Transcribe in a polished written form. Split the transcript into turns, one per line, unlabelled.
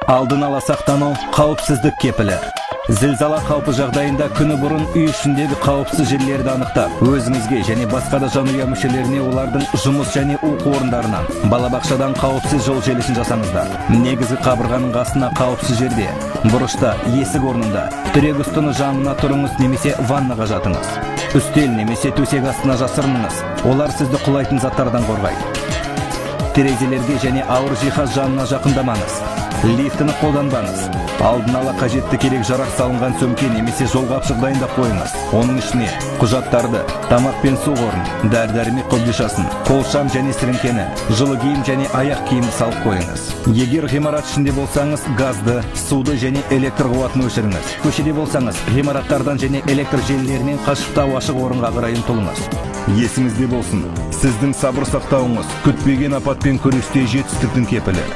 Алдын ала сақтану – қауіпсіздік кепілі. Зілзала қаупі жағдайында күні бұрын үй ішіндегі қауіпсіз жерлерді анықтап, өзіңізге және басқа да жанұя мүшелеріне олардың жұмыс және оқу орындарынан, балабақшадан қауіпсіз жол желісін жасаңыздар. Негізгі қабырғаның қасына, қауіпсіз жерде, бұрышта, есік орнында, тірек ұстыны жанына тұрыңыз немесе ваннаға жатыңыз. Үстел немесе төсек астына жасырыныңыз, олар сізді құлайтын заттардан қорғайды. Терезелерге және ауыр жиһаз жанына жақындамаңыз. Лифтіні қолданбаңыз. Алдын ала қажетті керек жарақ салынған сөмке немесе жолқапшық дайындап қойыңыз. Оның ішіне құжаттарды, тамақ пен су қорын, дәрі дәрмек қобдишасын, қолшам және сіріңкені, жылы киім және аяқ киімді салып қойыңыз. Егер ғимарат ішінде болсаңыз, газды, суды және электр қуатын өшіріңіз. Көшеде болсаңыз, ғимараттардан және электр желілерінен қашықтау ашық орынға қарай ұмтылыңыз. Есіңізде болсын, сіздің сабыр сақтауыңыз – күтпеген апатпен күресте жетістіктің кепілі.